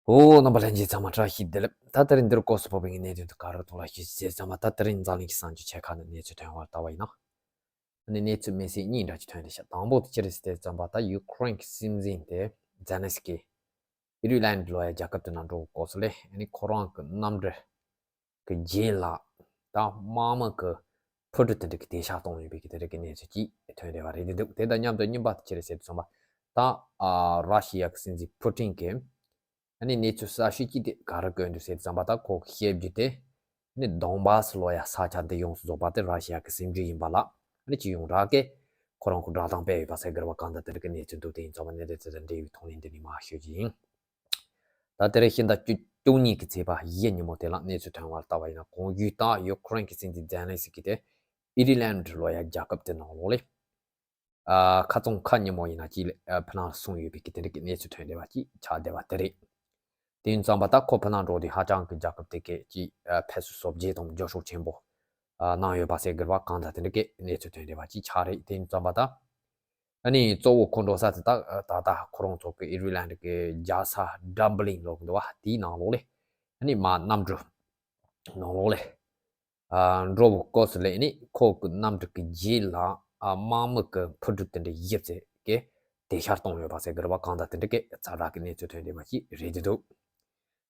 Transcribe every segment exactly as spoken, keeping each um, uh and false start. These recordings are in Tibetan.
ཨོ། རྣམ་པ་ལྷན་རྒྱས་ཚང་མ་བཀྲ་ཤིས་བདེ་ལེགས། ད་དེ་རིང་འདིར་སྐོར་སུ་ཕོག་པའི་གནད་དོན་དུ་ག་རེ་གཏོང་ལ་ཞུ་ཟེར་ཙམ་པ། ད་དེ་རིང་འཛམ་གླིང་གི་གསར་འགྱུར་ཆེ་ཁག་ནས་གནས་ཚུལ་ཐོན་བར་ལྟ་བ་ཡིན་ན། ཨ་ནི་གནས་ཚུལ་མིང་སྲིད་གཉིས་འདྲ་ཅིག་ཐོན་བསྡད་ཤག་དང་པོ་དེ་ཅི་རེད་ཟེར་ཙམ་པ། ད་ཡུ་ཀེ་རེན་གྱི་སྲིད་འཛིན་དེ་ཛེ་ལན་སི་ཀི་ཨི་རི་ལན་ལོ་ཡ་རྒྱལ་ཁབ་དེ་ནང་འགྲོ་སྐོར་སུ་ལས། ཨ་ནི་ཁོ་རང་གི་གནམ་གྲུ་གི་རྗེས་ལ་ད་དམག་མི་གི་འཕུར་གྲུ་དེ་འདྲ་གི་དེད་ཤག་གཏོང་ཡོད་པའི་གི་དེ་འདྲ་གི་གནས་ཚུལ་ཅིག་ཐོན་བསྡད་པ་རེད་འདུག་དེ་དང་མཉམ་དུ་གཉིས་པ་དེ་ཅི་རེད་ཟེར་དུས་ཙམ་པ། ད་ཨ་ར་ཤི་ཡ་གི་སྲིད་འཛིན་ཕུ་ཏིན་གྱིས་ཨ་ནི་གནས་ཚུལ་གསར་ཤོས་ཅིག་དེ་ག་རེ་བཀོད་འདུག་ཟེར་དུས་ཙམ་པ། ད་ཁོ་གིས་བཤད་རྒྱུ་དེ། ཨ་ནི་དོན་བཱ་སི་ལོ་ཡ་ས་ཆ་འདི་ཡོངས་སུ་རྫོགས་པ་དེ་ར་ཤི་ཡ་གི་སེམས་རྒྱུད་ཡིན་པ་ལ། ཨ་ནི་སྤྱི་ཡོངས་རང་གིས་ཁོ་རང་གི་བསྒྲགས་གཏམ་སྤེལ་ཡོད་པ་ཟེར་གི་རེད་པ། གང་ལྟར་དེ་འདྲ་གི་གནས་ཚུལ་འདུག་དེ་ཡིན་ཙང་མ་གནད་དོན་དེ་དང་འབྲེལ་བའི་ཐོག་ནས་འདི་ནས་མར་ཞུ་རྒྱུ་ཡིན། ད་དེ་རིང་ཕྱི་ཟླ་བཅུ་བཅུ་གཉིས་ཀྱི་ཚེས་པ་བཞི་ཉིན་མོ་དེ་ལ་གནས་ཚུལ་ཐོན་བར་ལྟ་བ་ཡིན་ན། གོང་ཞུས་ལྟར་ཡུ་ཀེ་རེན་གྱི་སྲིད་འཛིན་ཛེ་ལན་སི་ཀི་དེ་ཨི་རི་ལན་ལོ་ཡ་རྒྱལ་ཁབ་དེ་ནང་ལོགས་ལས། ཨ་ཁ་རྩང་ཁ་ཉིན་མོ་ཡིན་ན་ཅིག་ལ་ཨ་ཕི་ནང་སོང་ཡོད་པའི་གི་དེ་འདྲ་གི་གནས་ཚུལ་ཐོན་བསྡད་པ་ཅིག་ཆགས་བསྡད་པ་དེ་རེད། དེ་ཡིན་ཙམ་པ་ད་ཁོ་ཕི་ནང་འགྲོ་དུས་ཧ་ཅང་གི་རྒྱལ་ཁབ་དེ་གས་ཀྱི་ཨ་ཕེབས་བསུ་གཟབ་རྒྱས་དང་རྒྱབ་སྐྱོར་ཆེན་པོ་ཨ་གནང་ཡོད་པ་ཟེར་གི་རེད་པ། གང་ལྟར་དེ་འདྲ་གི་གནས་ཚུལ་ཐོན་བསྡད་པ་ཅིག་ཆགས་རེད། དེ་ཡིན་ཙམ་པ་ད་ཨ་ནི་གཙོ་བོ་ཁོ་འགྲོ་ས་དེ་ད་ད་ལྟ་ཁོ་རང་ཚོ་གི་ཨི་རི་ལན་གི་རྒྱལ་ས་ཌམ་བི་ལིང་ལབ་གི་འདུག་པ། དེའི་ནང་ལོགས་ལས། ཨ་ནི་མར་གནམ་གྲུ་ནང་ལོགས་ལས། ཨ་འགྲོ་བའི་སྐབས་སུ་ལས་ནི་ཁོ་གི་གནམ་གྲུ་གི་རྗེས་ལ་ཨ་དམག་མི་གི་འཕུར་གྲུ་དེ་འདྲ་བཞི་ཙམ་གི་དེད་ཤག་བཏང་ཡོད་པ་ཟེར་གི་རེད་པ། གང་ལྟར་དེ་འདྲ་གི་ཛ་དྲག་གི་གནས་ཚུལ་ཐོན་བསྡད་པ་ཞིག་རེད་འདུག་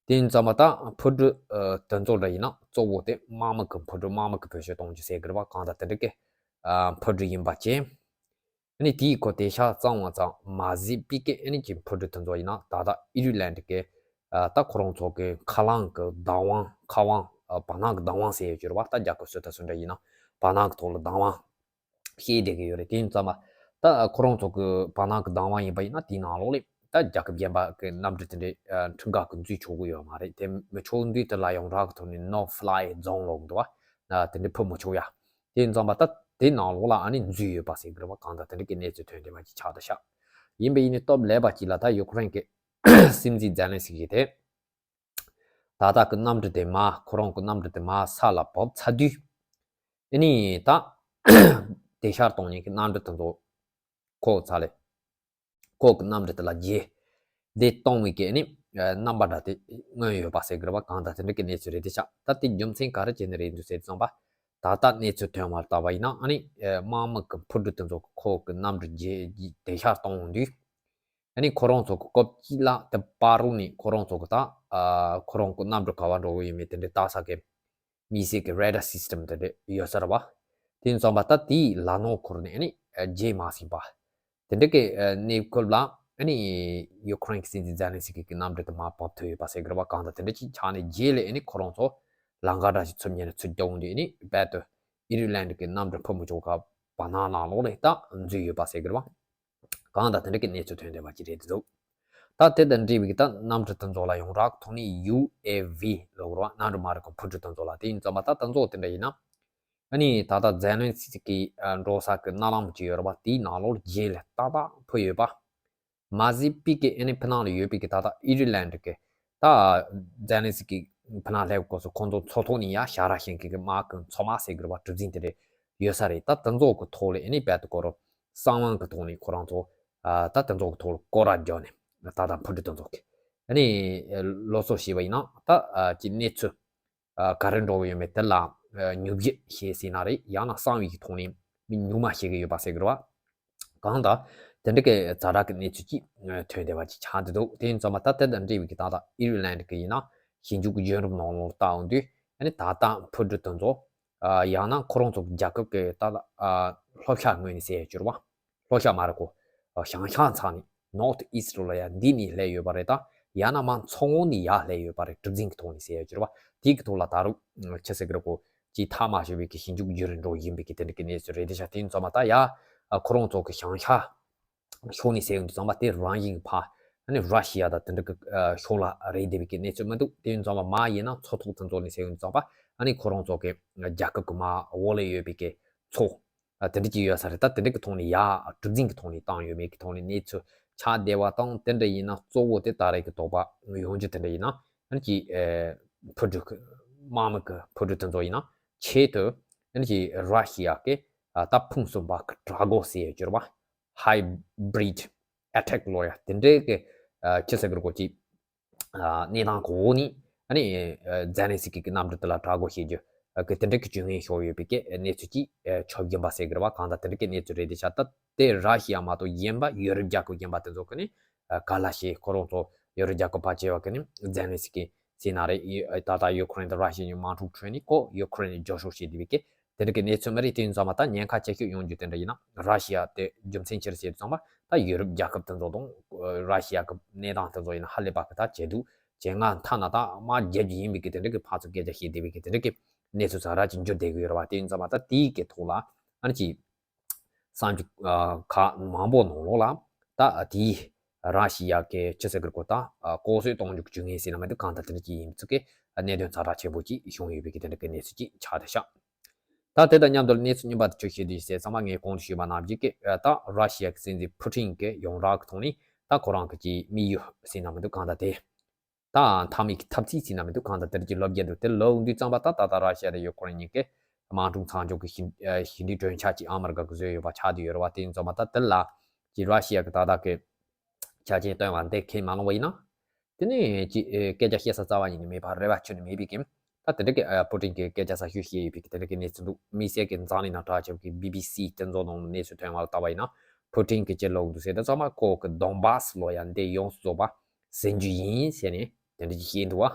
དེ་ཡིན་ཙམ་པ་ད་འཕུར་གྲུ་ཨ་དེ་ཚོ་འདྲ་ཡིན་ན་གཙོ་བོ་དེ་དམག་མི་གི་འཕུར་གྲུ། དམག་མི་གི་འཕུར་གྲུ་གཏོང་རྒྱུ་ཟེར་གི་རེད་པ། གང་ལྟར་དེ་འདྲ་གི་ཨ་འཕུར་གྲུ་ཡིན་པ་བྱས། ཨ་ནི་དེའི་ཁོ་དེད་ཤག་བཏང་བ་ཙམ་མ་ཟད་པའི་གི་ཨ་ནི་ཅིག་འཕུར་གྲུ་དེ་ཚོ་ཡིན་ན་ད་ལྟ་ཨི་རི་ལན་གི་ཨ་ད་ཁོ་རང་ཚོ་གི་མཁའ་ལམ་གི་བདག་དབང་། མཁའ་དབང་ཨ་བར་སྣང་གི་བདག་དབང་ཟེར་ཡོད་ཀྱི་རེད་པ། ད་རྒྱ་གར་སུ་ད་སུ་འདྲ་ཡིན་ན་བར་སྣང་གི་ཐོག་ལ་བདག་དབང་བཤད་བསྡད་ཀྱི་ཡོད་རེད། དེ་ཡིན་ཙམ་པ་ད་ཁོ་རང་ཚོ་གི་བར་སྣང་གི་བདག་དབང་ཡིན་པ་ཡིན་ན་དེའི་ནང་ལོགས་ལས་ད་རྒྱལ་ཁབ་གཞན་པ་གི་གནམ་གྲུ་དེ་འདྲའི་ཨ་ཁྲིམས་འགལ་གི་འཛུལ་ཆོག་གི་ཡོད་མ་རེད། དེ་མི་ཆོག་དུས་དེ་ལ་ཡོངས་གྲགས་ཀྱི་ཐོག་ནས་ནོ་ཕི་ལའི་ཛོན་ལབ་གི་འདུག་པ། ཨ་དེ་འདྲའི་འཕུར་མི་ཆོག་ཡ། དེ་ཡིན་ཙམ་པ་ད་དེ་ནང་ལོགས་ལ་ཨ་ནི་འཛུལ་ཡོད་པ་ཟེར་གི་རེད་པ། གང་ལྟར་དེ་འདྲ་གི་གནས་ཚུལ་ཐོན་བསྡད་པ་ཅིག་ཆགས་བསྡད་ཤག་ཡིན་པ་ཡིན་ནའི་སྟབས་ལེགས་པ་ཅིག་ལ་ད་ཡུ་ཀེ་རེན་གི་སྲིད་འཛིན་ཛེ་ལན་སི་ཀི་དེ་ད་ལྟ་གི་གནམ་གྲུ་དེ་མར། ཁོ་རང་གི་གནམ་གྲུ་དེ་མར་ས་ལ་བབས་ཚར་དུས། ཨ་ནི་ད་དེད་ཤག་གཏོང་མཁན་གི་གནམ་གྲུ་དེ་ཚོ་ཁོ་ཚ་ལས། ཁོ་གི་གནམ་གྲུ་དེ་ལ་རྗེས་འདེད་གཏོང་བའི་གི་ཨ་ནི་ཨ་རྣམ་པ་འདྲ་དེ་མངོན་ཡོད་པ་ཟེར་གི་རེད་པ། གང་ལྟར་དེ་འདྲ་གི་གནས་ཚུལ་རེད་དེ་ཤག་ད་དེ་རྒྱུ་མཚན་ག་རེ་བྱས་ནས་རེད་འདུག་ཟེར་དུས་ཙམ་པ། ད་ལྟ་གནས་ཚུལ་ཐོན་བར་ལྟ་བ་ཡིན་ན་ཨ་ནི་ཨ་དམག་མི་གི་འཕུར་གྲུ་དེ་ཚོ་ཁོ་གི་གནམ་གྲུ་རྗེས་དེད་ཤག་གཏོང་དུས། ཨ་ནི་ཁོ་རང་ཚོ་གི་སྐབས་གཅིག་ལ་དེ་བར་རུ་ནས་ཁོ་རང་ཚོ་གི་ད་ཨ་ཁོ་རང་གི་གནམ་གྲུ་ག་པར་འགྲོ་གི་ཡོད་མེད་དེ་འདྲ་ལྟ་ས་གི་མི་སེར་གི་རེ་ཌར་སི་སི་ཊེམ་དེ་འདྲ་ཡོད་ས་རེད་པ། དེ་ཡིན་ཙམ་པ་ད་དེའི་ལ་ནོར་འཁོར་ནས་ཨ་ནི་ཨ་རྗེས་མ་ཟིན་པ། དེ་འདྲ་གི་ཨ་གནས་སྐབས་ལ་ཨ་ནི་ཡུ་ཀེ་རེན་གི་སྲིད་འཛིན་ཛེ་ལན་སི་ཀི་གི་གནམ་གྲུ་དེ་མར་བབས་ཐུབ་ཡོད་པ་ཟེར་གི་རེད་པ། གང་ལྟར་དེ་འདྲ་ཅིག་ཆགས་ནས་རྗེས་ལ་ཨ་ནི་ཁོ་རང་ཚོ་ལམ་ཁ་འདྲ་ཞིག་ཚུར་ཉེ་ནས་ཚུར་རྒྱག་འོང་དུས་ཨ་ནི་རྦད་དེ་ཨི་རི་ལན་གི་གནམ་གྲུ་འཕུར་མི་ཆོག་ག་བར་སྣང་ནང་ལོགས་ལ་ད་འཛུལ་ཡོད་པ་ཟེར་གི་རེད་པ། གང་ལྟར་དེ་འདྲ་གི་གནས་ཚུལ་ཐོན་བསྡད་པ་ཅིག་རེད་འདུག་ད་དེ་དང་འབྲེལ་བའི་གི་ད་གནམ་གྲུ་དེ་ཚོ་ལ་ཡོངས་གྲགས་ཐོག་ནས་ཡུ་ཨེ་ཝི་ལབ་དགོས་རེད་པ། གནམ་གྲུ་མ་རེད་ཁོ། འཕུར་གྲུ་དེ་ཚོ་ལ། དེ་ཡིན་ཙམ་པ་ད་དེ་ཚོ་དེ་འདྲ་ཡིན་ན། ཨ་ནི་ད་ལྟ་ཛེ་ལན་སི་ཀི་ཨ་འགྲོ་ས་གི་གནའ་ལམ་ཅིག་ཡོད་རེད་པ། དེའི་ནང་ལོགས་རྗེས་ལ་ཏག་ཏག་འཕུར་ཡོད་པ། མ་ཟད་པའི་གི་ཨ་ནི་ཕི་ནང་ལ་ཡོད་པའི་གི་ད་ལྟ་ཨི་རི་ལན་གི་ད་ཛེ་ལན་སི་ཀི་ཕི་ནང་སླེབས་སྐབས་སུ་ཁོང་ཚོ་མཚོ་ཐོག་ནས་ཡར་ཞལ་རས་བཞེངས་མཁན་གི་དམག་གི་མཚོ་དམག་ཟེར་གི་རེད་པ། གྲུ་གཟིངས་དེ་འདྲ་ཡོད་ས་རེད། ད་དེ་ཚོ་གི་ཐོག་ལ་ཨ་ནི་རྦད་དེ་ཁོ་རང་གསང་བ་གི་ཐོག་ནས་ཁོ་རང་ཚོ་ཨ་ད་དེ་ཚོ་གི་ཐོག་ལ་སྐོར་ར་རྒྱག་ནས་ད་ལྟ་འཕུར་གྲུ་དེ་ཚོ་གི་ཨ་ནི་སློབ་གསོ་བྱས་པ་ཡིན་ན་ད་ཨ་ཅིག་གནས་ཚུལ་ཨ་ག་རེ་འགྲོ་གི་ཡོད་མེད་དེ་ལ་ཨ་ཉོབ་བཤད་བྱས་ཟིན་ན་རེད། ཡང་ན་གསང་བའི་གི་ཐོག་ནས་མི་ཉུང་མ་བཤད་གི་ཡོད་པ་ཟེར་གི་རེད་པ། གང་ལྟར་དེ་འདྲ་གི་ཛ་དྲག་གི་གནས་ཚུལ་ཅིག་ཐོན་བསྡད་པ་ཅིག་ཆགས་བསྡད་འདུག་དེ་ཡིན་ཙམ་པ་ད་དེ་དང་འབྲེལ་བའི་གི་ད་ལྟ་ཨི་རི་ལན་གི་ཡིན་ན་ཞིབ་འཇུག་གི་བརྒྱུད་རིམ་ནང་ལོགས་ལ་ལྟ་འོང་དུས་ཨ་ནི་ད་ལྟ་འཕུར་གྲུ་དེ་ཚོ་ཨ་ཡང་ན་ཁོ་རང་ཚོ་གི་རྒྱལ་ཁབ་གི་ད་ལྟ་ཨ་ལྷོ་ཤར་ངོས་ནས་ཟེར་ཡ་ཅིག་ཡོད་རེད་པ། ལྷོ་ཤར་མ་རེད་ཁོ། ཨ་བྱང་ཤར་མཚམས་ནས་ནོར་ཐི་ཨི་སི་ཊི་ལབ་ཡ་འདི་ནས་སླེབས་ཡོད་པ་རེད། ད་ཡང་ན་མར་མཚོ་སྔོན་ནས་ཡར་སླེབས་ཡོད་པ་རེད། གྲུ་གཟིངས་གི་ཐོག་ནས་ཟེར་ཡ་ཅིག་ཡོད་རེད་པ། དེ་གི་ཐོག་ལ་ད་རུང་ཆི་ཟེར་གི་རེད་ཁོ། ཅིག་ཐག་མ་ཆོད་པའི་གི་ཞིབ་འཇུག་བརྒྱུད་རིམ་འགྲོ་བཞིན་པའི་གི་དེ་འདྲ་གི་གནས་ཚུལ་རེད་དེ་ཤག་དེ་ཡིན་ཙམ་པ་ད་ཡ་ཨ་ཁོ་རང་ཚོ་གི་བྱང་ཤར་ཕྱོགས་ནས་ཟེར་ཡོང་དུས་ཙམ་པ་དེ་རང་བཞིན་གྱི་ཕར་ཨ་ནི་ར་ཤི་ཡ་དང་དེ་འདྲ་གི་ཨ་ཕྱོགས་ལ་རེད་བསྡད་པའི་གི་གནས་ཚུལ་མི་འདུག་དེ་ཡིན་ཙམ་པ་མར་ཡིན་ན་མཚོ་ཐོག་དེ་ཚོ་ནས་ཟེར་ཡོང་དུས་ཙམ་པ་ཨ་ནི་ཁོ་རང་ཚོ་གི་རྒྱལ་ཁབ་གི་མར་འོག་ལ་ཡོད་པའི་གི་མཚོ་ཨ་དེ་འདྲ་ཅིག་ཡོད་ས་རེད། ད་དེ་འདྲ་གི་ཐོག་ནས་ཡ་གྲུ་གཟིངས་གི་ཐོག་ནས་བཏང་ཡོད་མེད་གི་ཐོག་ནས་གནས་ཚུལ་ཆགས་བསྡད་པ་དང་། དེ་འདྲ་ཡིན་ན་གཙོ་བོ་དེ་ད་རེས་གི་དོགས་པ་ཡོང་རྒྱུ་དེ་འདྲ་ཡིན་ན་ཨ་ནི་ཅིག་ཨ་འཕུར་གྲུ་གི་དམག་མི་གི་འཕུར་གྲུ་དེ་ཚོ་ཡིན་ན་ཆེད་དུ་ཨ་ནི་ཅིག་ར་ཤི་ཡ་གི་ཨ་ད་ཕུང་གསུམ་པ་གི་དྲག་འགོག་ཟེར་ཡ་ཅིག་ཡོད་རེད་པ། ཧའི་བྷི་རིཌ་ཨེ་ཊེག་ལབ་ཡ་དེ་འདྲའི་གི་ཨ་ཆི་ཟེར་གི་རེད་ཁོ། ཅིག་ གནས་སྟངས་གོ་ནི་ཨ་ནི་ཛེ་ལན་སི་ཀི་གི་གནམ་གྲུ་དེ་ལ་དྲག་རྒོལ་བྱེད་རྒྱུ་གི་དེ་འདྲ་གི་བྱུས་ངན་ཤོར་ཡོད་པའི་གི་གནས་ཚུལ་གྱིས་ཆོབ་ཡིན་པ་ཟེར་གི་རེད་བ། གང་ལྟར་དེ་འདྲ་གི་གནས་ཚུལ་རེད་དེ་ཤ་སྟག་དེ་ར་ཤི་ཡ་མ་གཏོགས་གཞན་པ་ཡོ་རོབ་རྒྱལ་ཁབ་གཞན་པ་དེ་ཚོ་གི་ནི་ག་ལ་ཤེས། ཁོ་རང་ཚོ་ཡོ་རོབ་རྒྱལ་ཁབ་ཕལ་ཆེ་བ་གི་ནི་ཛེ་ལན་སི་ཀི་ཟེར་ན་རེད། ད་ལྟ་ཡུ་ཁུ་རེན་དང་ར་ཤི་ཡའི་དམག་འཁྲུག་ཁྲོད་ནས་ཁོ་ཡུ་ཁུ་རེན་ནས་རྒྱབ་སྐྱོར་བྱེད་བསྡད་པའི་གི་དེ་འདྲ་གི་གནས་ཚུལ་མ་རེད། དེ་ཡིན་ཙང་མ་ད་ཉེན་ཁ་ཆེ་ཤོས་ཡོང་རྒྱུ་དེ་འདྲ་ཡིན་ན་ར་ཤི་ཡ་དེ་རྒྱུ་མཚན་ཅི་རེད་ཟེར་དུས་ཙང་མ་ད་ཡུ་རོབ་རྒྱལ་ཁབ་དེ་ཚོ་དང་ར་ཤི་ཡ་གི་གནས་སྟངས་དེ་ཚོ་ཡིན་ན་ཧ་ལས་པ་གི་ད་ཇེ་སྡུག་ཇེ་སྔ་མཐའ་ན་ད་དམག་རྒྱག་རྒྱུ་ཡིན་པའི་གི་དེ་འདྲ་གི་ཕར་ཚུར་སྐད་ཆ་བཤད་བསྡད་པའི་གི་དེ་འདྲ་གི་གནས་ཚུལ་ཚང་ར་ཅིག་འགྱུར་བསྡད་གི་ཡོད་རེད་བ། དེ་ཡིན་ཙང་མ་ད་དེའི་གི་ཐོག་ལ་ཨ་ནི་ཅིག་གསར་འགྱུར་ཁག་མང་པོ་ནང་ལོགས་ལ་ད་དེའི་ར་ཤི་ཡ་གི་ཆི་ཟེར་གི་རེད་གོ་ད་ལྐོག་གསོད་གཏོང་རྒྱུ་བྱུས་ངན་ཟེར་ན་མི་འདུག་གང་ལྟར་དེ་འདྲ་ཅིག་ཡིན་ཚུལ་གི་གནད་དོན་ཚ་དྲག་ཆེན་པོ་ཅིག་བྱུང་ཡོད་པའི་གི་དེ་འདྲ་གི་གནས་ཚུལ་ཅིག་ཆགས་བསྡད་ཤག་ད་དེ་དང་མཉམ་དུ་གནས་ཚུལ་རྙིང་པ་དེ་ཚོ་ཞུ་དུས་ཟེར་ཙང་མ་ངས་གོང་དུ་ཞུས་པ་ནང་བཞིན་གི་ད་ར་ཤི་ཡ་གི་སྲིད་འཛིན་ཕུ་ཊིན་གི་ཡོངས་གྲགས་གི་ཐོག་ནས་ད་ཁོ་རང་གི་ཅིག་དམིགས་ཡུལ་ཟེར་ན་མི་འདུག་གང་ལྟར་དེ་ད་མཐའ་མའི་གི་འཐབ་རྩོད་ཟེར་ན་མི་འདུག་གང་ལྟར་དེ་རིགས་ཀྱི་ལོ་བརྒྱད་འདུག་དེ་ལོ་འདུག་ཙང་པ་ད་ད་ལྟ་ར་ཤི་ཡ་དང་ཡུ་ཁུ་རེན་གཉིས་ཀས་དམག་འཁྲུག་མཚམས་འཇོག་གི་ཞི་ཞི་འགྲིག་གྲོས་འཆར་ཅིག་ཨ་མི་རི་ཀ་གི་བཟོས་ཡོད་པ་ཆགས་བསྡད་ཡོད་རེད་བ། དེ་ཡིན་ཙང་མ་ད་དེ་ལ་ཅིག་ར་ཤི་ཡ་གི་ད་ལྟ་གི་ཆ་རྐྱེན་བཏོན་པ་འདི་ཁས་མ་བླངས་པ་ཡིན་ན། དེ་ནས་ཅིག་ཨེ་སྐད་ཆ་བཤད་ས་རྩ་བ་ཉིད་ནས་མེད་པ་རེ་བ་ཁྱོན་ནས་མེད་པའི་གི། ད་དེ་འདྲ་གི་ཨ་པུ་ཏིན་གྱིས་སྐད་ཆ་ཟ་ཤོས་བཤད་ཡོད་པའི་གི་དེ་འདྲ་གི་གནས་ཚུལ་འདུག་དམིགས་བསལ་གྱི་འཛམ་གླིང་ནང་གྲགས་ཆེ་བའི་གི་བི་བི་སི་དེ་ཚོ་ནང་གནས་ཚུལ་ཐོན་པ་ལ་ལྟ་བ་ཡིན་ན། པུ་ཏིན་གྱིས་ཅི་ལབ་འདུག་ཟེར་དུས་ཙང་མ་ཁོ་གི་དོན་བཱ་སི་ལོ་ཡ་འདི་ཡོངས་སུ་རྫོགས་པ་ཟིན་རྒྱུ་ཡིན་ཟེར་ནས་དེ་འདྲ་ཅིག་བཤད་འདུག་བ།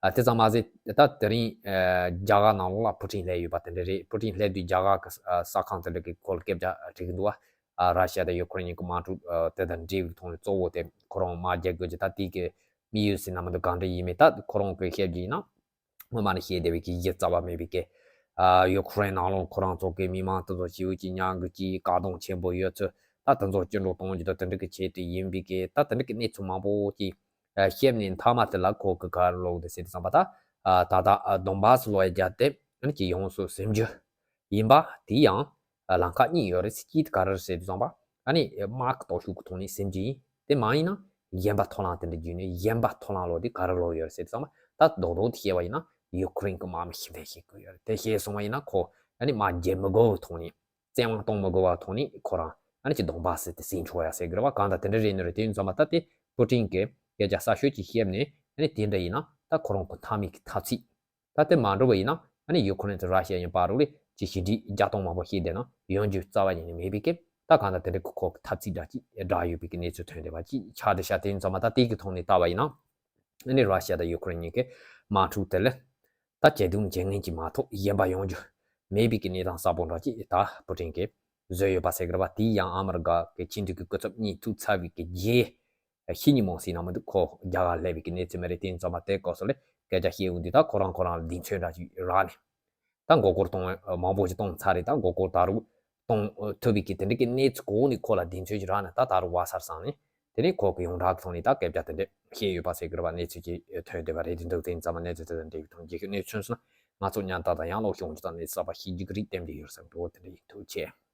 ཨ་དེ་ཙམ་མ་ཟད་ད་དེ་རིང་ཨ་རྒྱ་གར་ནང་ལོགས་ལ་པུ་ཏིན་སླེབས་ཡོད་པ་དེ་འདྲ་རེད། པུ་ཏིན་སླེབས་དུས་རྒྱ་གར་གྱི་ཨ་གསར་ཁང་དེ་འདྲ་གི་ཁོ་ལ་སྐད་ཆ་དྲིས་ཀྱི་འདུག་བ། ཨ་ར་ཤི་ཡ་དང་ཡུ་ཁུ་རེན་གཉིས་ཀྱི་དམག་འཁྲུག་ཨ་དེ་དང་འབྲེལ་བའི་ཐོག་ནས་གཙོ་བོ་དེ་ཁོ་རང་དམག་རྒྱག་དགོས་ཀྱི་ད་དེ་གི་དམིགས་ཡུལ་ཟེར་ན་མི་འདུག་གང་འདྲ་ཡིན་མིན་ད་ཁོ་རང་གིས་བཤད་རྒྱུ་ཡིན་ན། སྔོན་མ་ནས་བཤད་བསྡད་པའི་གི་གཞི་རྩ་བ་མེད་པའི་གི་ཨ་ཡུ་ཁུ་རེན་ནང་ལོགས་ཁོ་རང་ཚོ་གི་མི་མང་དེ་ཚོ་ཞེ་པོ་ཅིག་མྱང་གི་ཅིག་བཀག་སྡོམ་ཆེན་པོ་ཡོད་ཚུལ། ད་དེ་ཚོ་སྐྱོན་འགྲོ་གཏོང་རྒྱུ་དང་དེ་འདྲ་གི་ཆེད་དུ་ཡིན་པའི་གི་ད་དེ་འདྲ་གི་གནས་ཚུལ་མང་པོ་ཅིག་ཨ་བཤད་ནས་མཐའ་མ་དེ་ལ་ཁོ་གི་ག་རེ་ལབ་འདུག་ཟེར་དུས་ཙམ་པ་ད་ཨ་ད་ལྟ་ཨ་དོན་བཱ་སི་ལོ་ཡ་རྒྱ་དེ་ཨ་ནི་ཅིག་ཡོངས་སུ་ཟིན་རྒྱུ་ཡིན་པ་དེ་ཡང་ཨ་ལམ་ཁ་གཉིས་ཡོད་རེད། གཅིག་དེ་ག་རེ་རེད་ཟེར་དུས་ཙམ་པ་ཨ་ནི་དམག་གི་སྟོབས་ཤུགས་ཀྱི་ཐོག་ནས་ཟིན་རྒྱུ་ཡིན། དེ་མ་ཡིན་ན་གཞན་པ་ཐོ་ལང་དེ་འདྲ་བརྒྱུད་ནས་གཞན་པ་ཐོ་ལང་ལོག་དེ་ག་རེ་ལོག་ཡོད་རེད་ཟེར་དུས་ཙམ་པ་ད་རྡོག་རྡོག་དེ་བཤད་པ་ཡིན་ན་ཡུ་ཁུ་རེན་གྱི་དམག་མི་ཤི་འཕེལ་ཤེས་ཀྱི་ཡོད་རེད། དེ་བཤད་སོང་བ་ཡིན་ན་ཁོ་ཨ་ནི་དམག་རྒྱག་མི་དགོས་པའི་ཐོག་ནས་བཙན་དབང་གཏོང་མི་དགོས་པའི་ཐོག་ནས་ཁོ་རང་ཨ་ནི་ཅིག་དོན་བཱ་སི་དེ་ཟིན་ཆོག་ཡ་ཟེར་གི་རེད་བ། གང་ལྟར་དེ་འདྲ་རེད་ནི་རེད། དེ་ཡིན་ཙམ་པ་ད་དེ་པུ་ཏིན་གྱིས་སྐད་ཆ་གསར་ཤོས་ཅིག་བཤད་ནས་ཨ་ནི་དེ་འདྲ་ཡིན་ན་ད་ཁོ་རང་གི་མཐའ་མའི་གི་འཐབ་རྩོད། ད་དེ་མ་འགྲོ་བ་ཡིན་ན་ཨ་ནི་ཡུ་ཁུ་རེན་དང་ར་ཤི་ཡ་གཉིས་བར་ལ་ཅིག་ཞི་འགྲིག་རྒྱག་སྟངས་མང་པོ་བཤད་བསྡད་ན་ཡོང་རྒྱུ་རྩ་བ་ཉིད་ནས་མེད་པའི་སྐབས། ད་གང་ལྟར་དེ་འདྲ་གི་ཁོ་གི་འཐབ་རྩོད་འདྲ་ཅིག་བསྒྲགས་ཡོད་པའི་གི་གནས་ཚུལ་ཐོན་བསྡད་པ་ཅིག་ཆགས་བསྡད་ཤག་དེ་ཡིན་ཙང་མ་ད་དེ་གི་ཐོག་ནས་ལྟ་བ་ཡིན་ན་ཨ་ནི་ར་ཤི་ཡ་དང་ཡུ་ཁུ་རེན་གཉིས་ཀྱི་དམག་འཁྲུག་དེ་ལ་ད་ཇེ་སྡུག་ཇེ་ངན་གྱིས་མ་གཏོགས་གཞན་པ་ཡོང་རྒྱུ་མེད་པའི་གི་གནས་སྟངས་གསལ་པོ་འདྲ་ཅིག་ད་པུ་ཏིན་གྱིས་བཟོས་ཡོད་པ་ཟེར་གི་རེད་བ། དེ་ཡང་ཨ་མི་རི་ཀ་གི་ཕྱི་འབྲེལ་གྱི་སྐུ་ཚབ་གཉིས་ཐུག་ཚར་བའི་གི་རྗེས། ཕྱི་ཉིན་མོ་ཟིན་ན་མི་འདུག་ཁོ་རྒྱ་གར་སླེབས་པའི་གི་གནས་ཚུལ་མ་རེད། དེ་ཡིན་ཙང་མ་དེ་སྐབས་སུ་ལ་སྐད་ཆ་བཤད་འོང་དུས་ད་ཁོ་རང་ཁོ་རང་ལ་གདེང་ཚོད་འདྲ་ཞིག་རག་ནས། ད་མགོ་སྐོར་གཏོང་མང་པོ་ཞིག་གཏོང་ཚར་རེད། ད་མགོ་སྐོར་ད་རུང་གཏོང་ཐུབ་པའི་གི་དེ་འདྲ་གི་གནས་ཚུལ་གོ་ནས་ཁོ་ལ་གདེང་ཚོད་ཞིག་རག་ནས་ད་ད་རུང་བ་སར་སངས་ནས་དེ་ནས་ཁོ་གི་ཡོངས་གྲགས་ཀྱི་ཐོག་ནས་ད་སྐད་ཆ་དེ་འདྲ་བཤད་ཡོད་པ་ཟེར་གི་རེད་བ། གནས་ཚུལ་ཅིག་ཐོན་བསྡད་པ་རེད། དེ་འདུག་དེ་ཡིན་ཙང་མ་གནས་ཚུལ་དེ་དང་འབྲེལ་བའི་ཐོག་རྒྱལ་ཁབ་གནས་ཚུལ་སོང་ན་ང་ཚོ་ཉན་ལྟ་དང་ཡང་ལོག་ཤོག་འཇུ་དང་གནས་ཚུལ་གསར་པ་ཤེས་རྒྱུ་གི་རིགས་བསྟན་འདི་ཡོད་བསམ་འགྲོ་དེ་འདྲ་ཡིན། ཐུགས་རྗེ་ཆེ།